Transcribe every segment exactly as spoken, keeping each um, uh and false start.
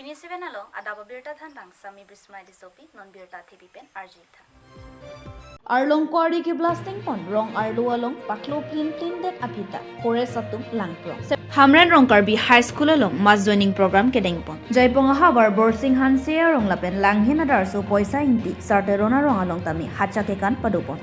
Seven along adap abirta thanbang Sami Bismai Disopi, non birta thepi pen arjitha. Arlong quarry keblasting pon rong arlo along paklo plin plin det aphi ta forest atum langprong. Hamren Rong Karbi High School along mass joining program kedeng pon. Jaipong ahavar Borsing Hanse arong lapen Langhin adarso Poisa Ingti Sarteron arong along tame hacha kekan pado pon.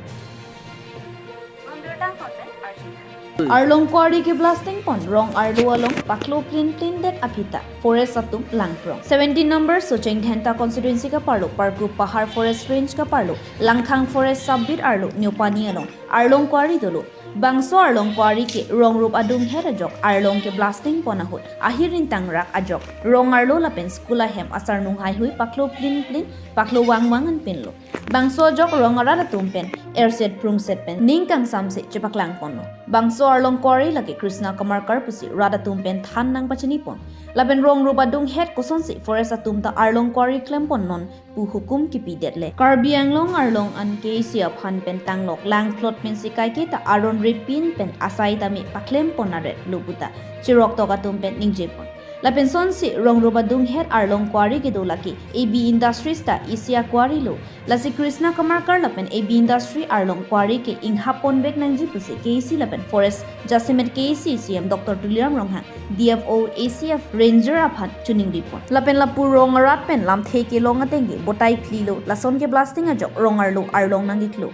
Arlong quarry keblasting pon rong arlo along paklo plin plin det aphi ta forest atum langprong. Seventeen number Socheng Dhenta constituency kaparlo Parkup Pahar Forest Range kaparlo Langkhang Forest sub-beat arlo Nyopani along arlong quarry dolo. Bangso arlong quarry ke rong rup adunghet ajok arlong keblasting pon ahut ahir ningtang rak ajok rong arlo lapen school ahem asarnung haihui paklo plin plin paklo vang vang an pinlo. Bangso ajok rong arat atum pen erset prungset pen ning kangsamse chepaklang ponlo. Bangso arlong quarry lake Krishna Kamarkar pusi rat atum pen than nangpachini pon. Lapen rong rup adunghet kosonsi forest atum ta arlong quarry klem pon non pu hukum kipi det le. Karbi Anglong arlong an K A C aphan pen tanglok langplot pensi kaike ta aron repin pen asai tame paklem pon aret lo puta chirok tok atum pen ningje pon. Lapen sonsi rong rup adunghet arlong quarry kedo lake A B Industries ta isi a-quarry lo. Lasi Krishna Kamarkar lapen A B Industry arlong quarry ke inghap ponvek nangji pusi K A C lapen Forest jasemet K A C C M Doctor Tuliram Ronghang, D F O, A C F, Ranger aphan choningri pon. Lapen lapu rong arat pen lamthe kelong ateng ke botai phli lo, lason keblasting ajok rong arlo arlong nangkiklo.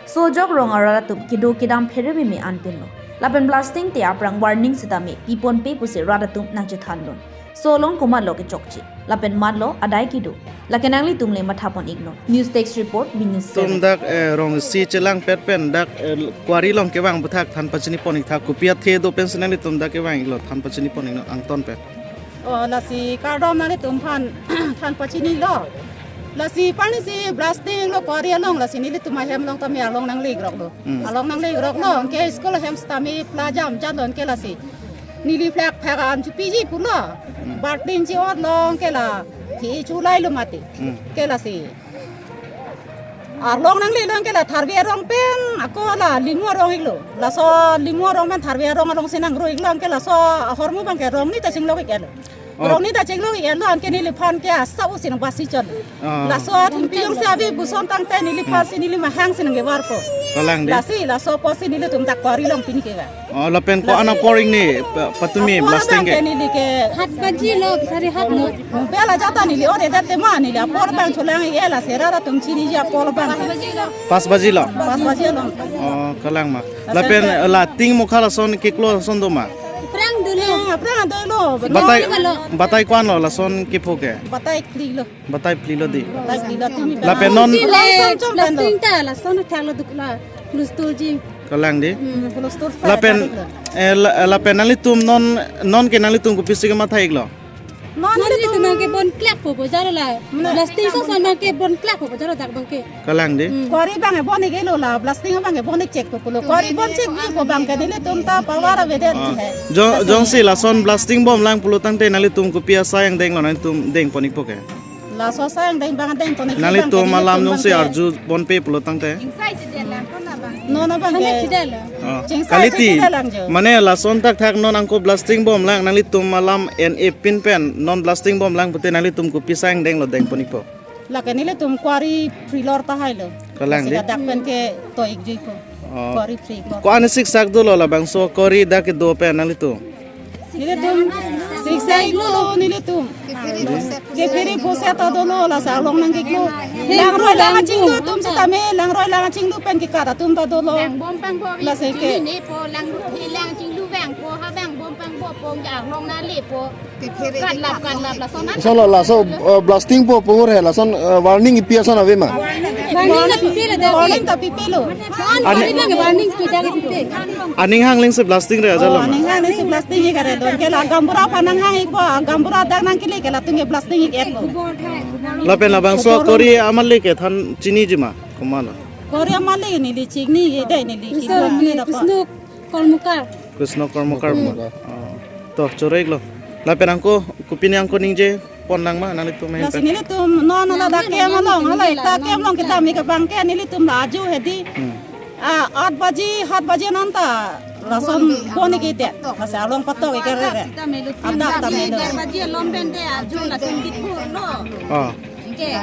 So ajok rong arat atum kedo kedam phere meme an pinlo. Lapen blasting te aphrang warning sitame pi ponpe pusi rat atum nangchethan lun. So along komatlo kechokche lapen matlo adai kedo, lake nanglitum le matha pon iknon. News Desk Report, Business Tum Seven. Dak eh, rong isi chelangpet pen dak eh, quarry along kevang aphuthak than pachini pon iktha, kopi athe do pensi nanglitum dak kevang iklo, than pachini pon iknon angton pen. O, lasi kardom nanglitum aphan than pachinilo. Lasi pani si blasting lo quarry along, lasi nelitum ahem along tame arlong nangle-ik rok lo. Hmm. Arlong nangle-ik rok lo, anke school ahem sitame plajam jat lo anke lasi. Neli phlak phak an chopiji pulo. Hmm. Bartin chi-ot lo anke la. Thi chulai lo mati. Hmm. Anke lasi arlong nangle lo anke la Tharve arong pen ako la Limu arong iklo. Laso Limu arong pen Tharve arong alongsi nangro iklo anke laso ahormu abangke rong ni ta chinglok iklo. Oh. Rong ni ta chinglok iklo anke neliphan ke asa usin basi chon. Ah. Laso atum piyong si ave puson tangte neliphan si neli mahang si nangkevar po. Kalang de. Lasi laso apotsi nelitum dak quarry along pini kevang. Oh, lapen ko-an apor ingni pa-, patumi blasting ke? Apor abangke neli ke hat baji lo, sari hat lo. Bela jata neli ore date ma neli apor abang cholang-ik, eh, lasi rat atum chiniji apor abang. Pas baji lo. Pas baji lo. Oh, kalang ma. Lapen, eh, la ting mokha lason kiklo lason do ma? Aphrang dolo. Eh, aphrang dolo. Batai, batai ko-an lo lason kepho ke? Batai phli lo. Batai phli lo di. Batai phli lo tumi. Lapen non. Plastic ta lason thak lo dukla. Plastic ji. Kalang di. Hmm, plastic sa. Lapen, eh, la-, lapen nanglitum non, non ke nanglitum kopisi kematha iklo? Non nelitum abangke bon klak po bojar la. Plastic sa sa abangke bon klak po bojar dak abangke. Kalang di. Hmm. Quarry abangke bon iklo la, blasting abangke bon ik chek po lo. Quarry bon chek ji po abangke nelitum ta power avedet. Ah. Jong, jongsi lason blasting bomlang pulo tangte nanglitum kopi asai angdeng lo, nanglitum deng pon ikpo ke? Laso asai angdeng abang deng pon ik. Nanglitum abangke alam nelitum jongsi abangke arju ponpe pulo tangte. Non abangke. Hane kidala. Oh. Chingsai kaliti. Kidala jo. Mane lason thakthak non angko blasting bomlang nanglitum alam en-e pin pen non blasting bomlang pute nanglitum kopi asai angdeng lo deng pon ikpo? Lake nelitum quarry free lo tahai lo. Kalang di. Lasi dak pen ke to-ik ji ko. Oh. Quarry free lo. Ko-an siksak dolo labangso quarry dak kedo pen nanglitum? Nelitum siksak lo nelitum. Ke phiri pose ta dolo lasi arlong nangkiklo. Langroi lang achinglu atum sitame, langroi lang achinglu pen kekat atum ta dolo. Lang bom pang bom. Lasi ke. Chini ne po lang ru-, lang chinglu vang po, ha vang bom pang bom po, ja arlong nangle po. Katlap, katlap, lason an. Lason la, laso, eh, blasting po, po he, lason, eh, warning ipi ason ave ma? Warning ta pipe lo, warning ta pipe lo. Ani-, warning ta pipe. Aning hang lengsi blasting re ajat lo ma? Oh, aning hang lengsi blasting ik kare don. Ke la gaonbura aphan nanghang ikpo, gaonbura dak nangkele ke latum ke blasting ik-et lo. Lapen labangso quarry amalik ke than chiniji ma? Komat lo? Quarry amalik neli chinine ke dei neli. Iso kilo ni ne dapat. Krishna Kormokar. Krishna Kormokar. Hmm. Oh. To, choro-iklo. Lapen angko, kopine angko ningje pon nang ma, nanglitum ahin pen? Lasi nelitum non hala dak camp along, hala ekta camp along kedam ik abangke nelitum la aju hedi. Hmm. Ah, aat baji, hat baji non ta Rason bon ke te, masa along patok ke re. Adak ta melo. Baji alom bende ajo latum kithur lo. Oh. Ke.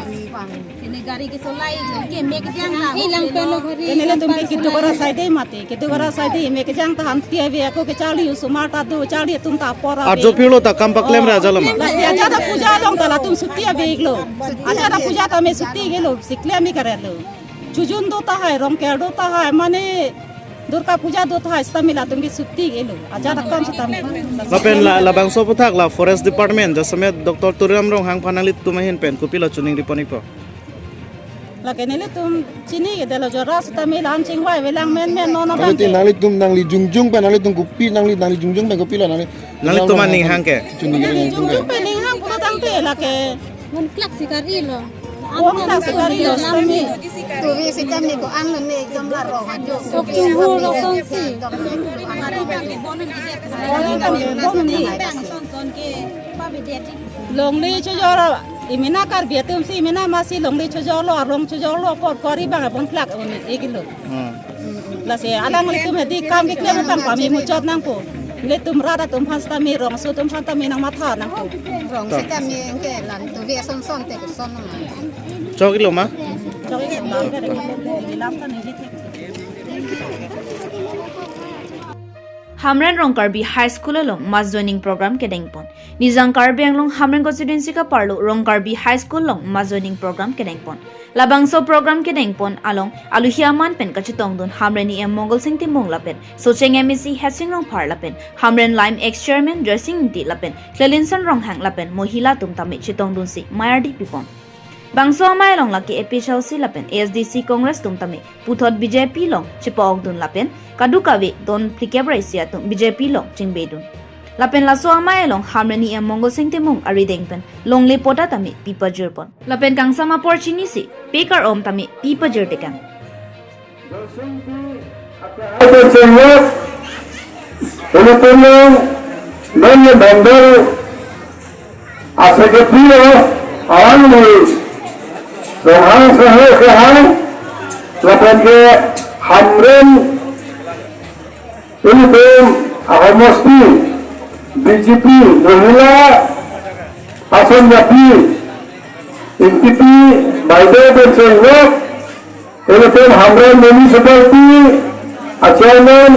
Kene gari kesolai ke mek jang ta. Hilang pelo gari. Kene latum ke kitu kara saide mati, kitu kara saide mek jang ta han tia ve ako ke charli usumar ta do charli atum ta apor ave. Arjo pirlo ta kam paklem ra jalama. Lasi ajat apuja along ta latum suti ave iklo. Ajat apuja ta me suti gelo, siklem ik kare lo. Chojun do tahai, Rongker do tahai, mane Durga Puja do tahai sitame latum ke suti gelo. Ajat akam sitame. Lapen la, labangso aphuthak la Forest Department, jasemet Doctor Tuliram Ronghang aphan nanglitum ahin pen kopilo choningri pon ikpo? Lake nelitum chini ke delo jora sitame lan chingvai velang menmen non. Nangli abang ti ke. Nanglitum nangli jongjong pen nanglitum kopi nangli nangli jongjong pen kopilo nangli. Nanglitum aning hang ke. Choningri nangli jongjong pen. Pen ning hang pulo tangte lake. Mon klak sikari lo. Mon klak sikari lo, sitame. Turi sitame ko-an lo ne ekdom la rong ajo. Sok chunghu lo son si. Longle chojor, imena Karbi atum si, imena masi longle chojor lo, arong chojor lo, kor kori bang abon klak un iklo. Hmm. Lasi alanglitum hedi kam keklem abang pame muchot nangpo. Nelitum rat atum aphan sitame rongso atum aphan tame nangmatha nangpo. Rong sitame ke lam tuvi ason son te koson ma. Chok iklo ma? Chok iklo ma. Hamren Rongkarbi High School along mass joining program kedengpon. Nijang Karbi Anglong Hamren constituency kaparlo Rongkarbi High School along mass joining program kedengpon. Labangso program kedengpon along aluhi aman pen kachetongdun Hamren E M Mongol Sing Timung lapen Socheng M A C Hetsing Rongphar lapen Hamren Lime ex chairman Joysing Ingti lapen Klelinson Ronghang lapen mohila atum tame chetongdunsi mei ardi pipon. Bangso amei along lake A P H L C lapen A S D C Congress atum tame puthot B J P along chepa-okdun lapen kadokave don phlikep ra isi atum BJ P along chingbedun. Lapen laso amei along Hamren E M Mongol Sing Timung arideng pen longle pota tame pipajirpon. Lapen kangsam apor chinisi pekar om tame pipajir tekang. Ato chenglok, ulu tulung, non ye bandar, aseke pio, awan lui, Ronghang Sahel Kehang, lapen ke Hamren, ulu tulung, ahomosti, B J P, mohila, ason japi, Ingtipi, Baideo pen chenglok, Ilitum Hamren Municipality a-chairman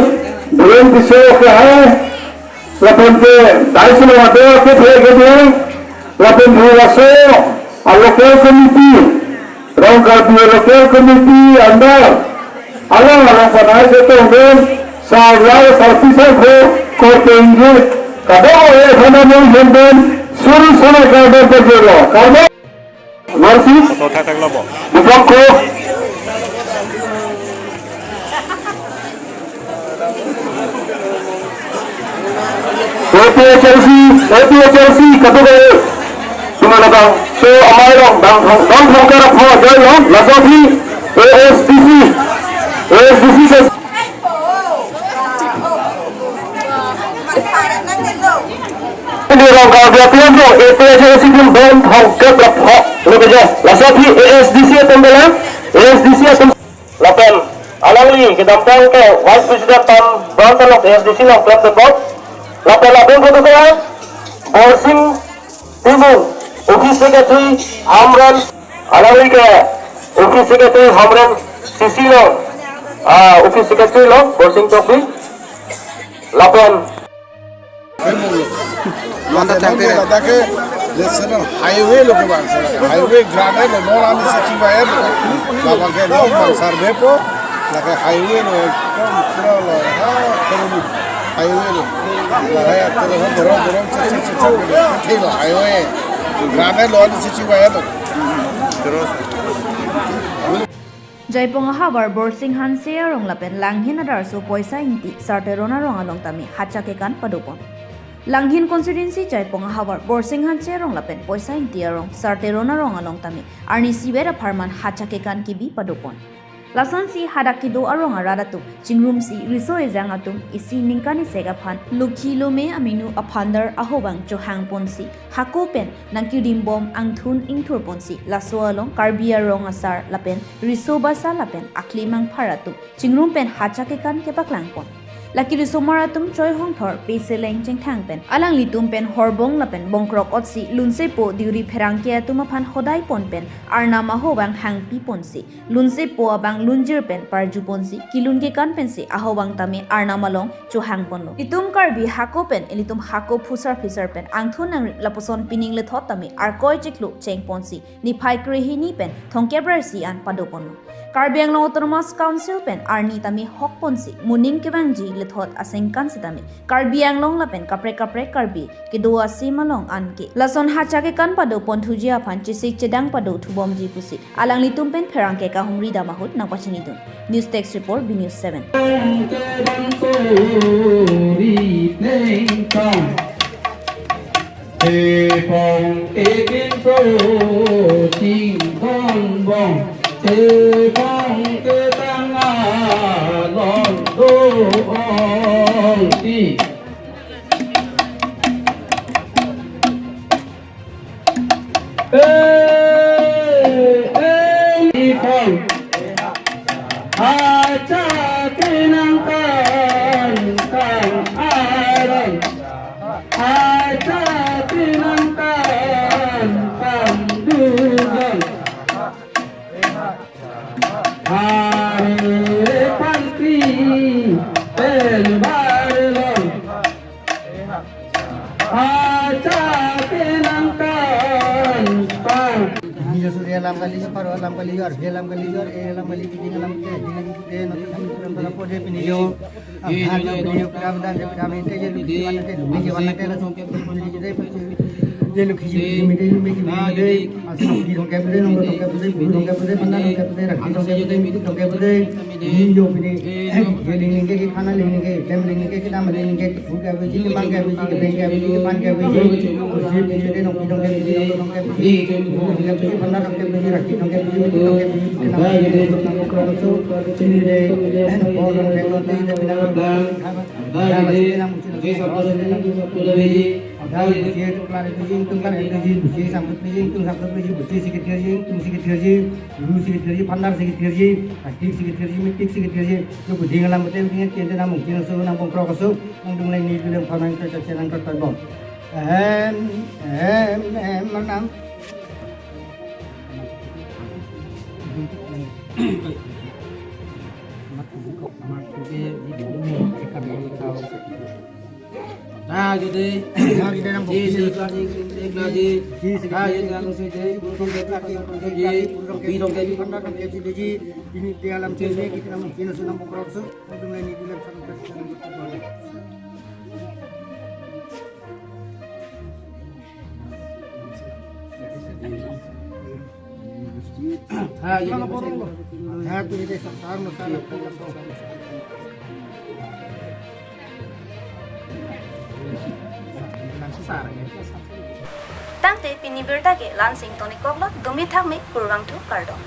Biren Tisso Kehai, lapen ke Daiso Ado ke phe kedeng, lapen ke laso a-local committee, Rongkarbi local committee under, along along panai chetongdun, sarlai sarpi sarpo, korte ingjir, kadokave aphan nangphan pen, suri suri kardom pajirlo, kardom. Mercy. Photo thak thak lo bo. Bukong ko. A P H L C, A P H L C, katu ko. Tuma na bang. So, amei along, bang, bang, bang, kara pho, jai lo, laso aphi, A S D C, A S D C se. Ini Rongkarbi atum do, A P H L C atum bom thongkep rap ho, lo kejo. Laso aphi A S D C atum bela, A S D C atum. Lapen, alangli kedamtang ke Vice President tam, bang talok A S D C along klem tebok. Lapen lapen kutu ke, Borsing Timung, Office Secretary, Hamren, alangli ke Office Secretary, Hamren, C C lo, ah, Office Secretary lo, Borsing Tokbi. Lapen. Manda thangte re. Lake national highway lo ke bang, highway grant lo, non ani sisi bayar lo. Labang ke non bang survey po, lake highway lo, ekdom pura lo, ha, kami highway lo. Lahai atte lo, dorong, dorong, cek, cek, cek, cek, cek, lo, highway. Grant lo, ani sisi bayar lo. Jaipong ahavar Borsing Hanse arong lapen Langhin adarso Poisa Ingti Sarteron arong along tame hacha kekan padopon. Langhin constituency Jaipong ahavar Borsing Hanse arong lapen Poisa Ingti arong Sarteron arong along tame arni isivet apharman hacha kekan kebi padopon. Lasonsi hadak kedo arong arat atum chingrumsi riso ejang atum isi ningkan isek aphan lokhi lome aminu aphandar ahobang chohangponsi hako pen nangkirdim bom angthun ingthurponsi laso along Karbi arong asar lapen riso basa lapen akli mangphar atum chingrum pen hacha kekan kepaklangpon. Lake lusomar atum Choi Hongthor, Peseleng Chingthang pen alanglitum pen horbong lapen bongkrok otsi lunsepo diuri pherangke atum aphan hodai pon pen arnam ahowang hangpi ponsi, lunsepo abang lunjir pen parju ponsi, kelun kekan pensi ahowang tame arnam along chohang ponlo. Itum Karbi hako pen ilitum hako phusar phisar pen angthun nangrip lapuson pining lethot tame Arkoi chiklo cheng ponsi niphai krehini pen thomkep ra isi an pado ponlo. Karbi Anglong Autonomous Council pen arni tame hok ponsi moning kevangji lethot asengkan sitame Karbi Anglong lapen kaprek kaprek Karbi kedo asim along anke lason hacha kekan pado ponthuji aphan chesik chedang pado thubomji pusi alanglitum pen pherangke kahumri dam ahut nangpachinidun. News Desk Report, B News seven. Tepong tekin pro ting don bong, tepong tetang alon do ong ti. Eh, eh, ipong. Acha pinang kan, kan aron. Acha pinang kan, kan dugang. Hari panti pen barlong. Acha pinang kan, kan. Hini jo Surya alam kali, Paro alam kali, Arbi alam kali, Arbi alam kali, Piding alam ke, Piding ke, Notun alam ke, Pode pini jo. Abha jo pini jo, Pidam dan, Pidam inte je, Luki mana te, Luki mana te, langsung ke, Piding je, je Luki ji, Luki ji, Luki ji, Luki ji. Asin Luki dong ke pede, nong dong ke pede, Luki dong ke pede, Panda dong ke pede, Rakhi dong ke pede, Luki dong ke pede. Ini jo pini, je ling ling ke, khana ling ling ke, tem ling ling ke, kedam ling ling ke, Bang ke biji, kebeng ke biji, kepan ke biji, kursi biji, dong ke biji, dong ke biji, dong ke biji, panda dong ke biji, raki dong ke biji, miti dong ke biji, kenang biji, dong ke biji, kurang su, sini de, bol dong ke biji, de pinang bang, bang de, biji sabtu de biji, bang de, biji tuklar biji, tuklar biji, biji sambut biji, tung sambut biji, biji sikit biji, tung sikit biji, guru sikit biji, pandar sikit biji, rakhi sikit biji, mitik sikit biji, jo kuding alam betul biji, kente namung kina su, namung krok su. Nangdung leng ni bilang phanang ke kachenang ke tebong. Em, em, em, manang. Mat buka, mat buka, di dulu ni, ikan ni kau. Nah, gitu. Nah, gitu, nang bukti. Di sini, di sini, di sini. Nah, gitu, nang sini, di, di, di, di, di, di, di, di, di, ini di alam sini, kita nang mungkin sudah mau kerokso, nangdung leng ni bilang phanang ke kachenang ke tebong. Tangte pini birta ke la-an si ingtonikoklo, dumi thakmi, kurvangthu, kardom.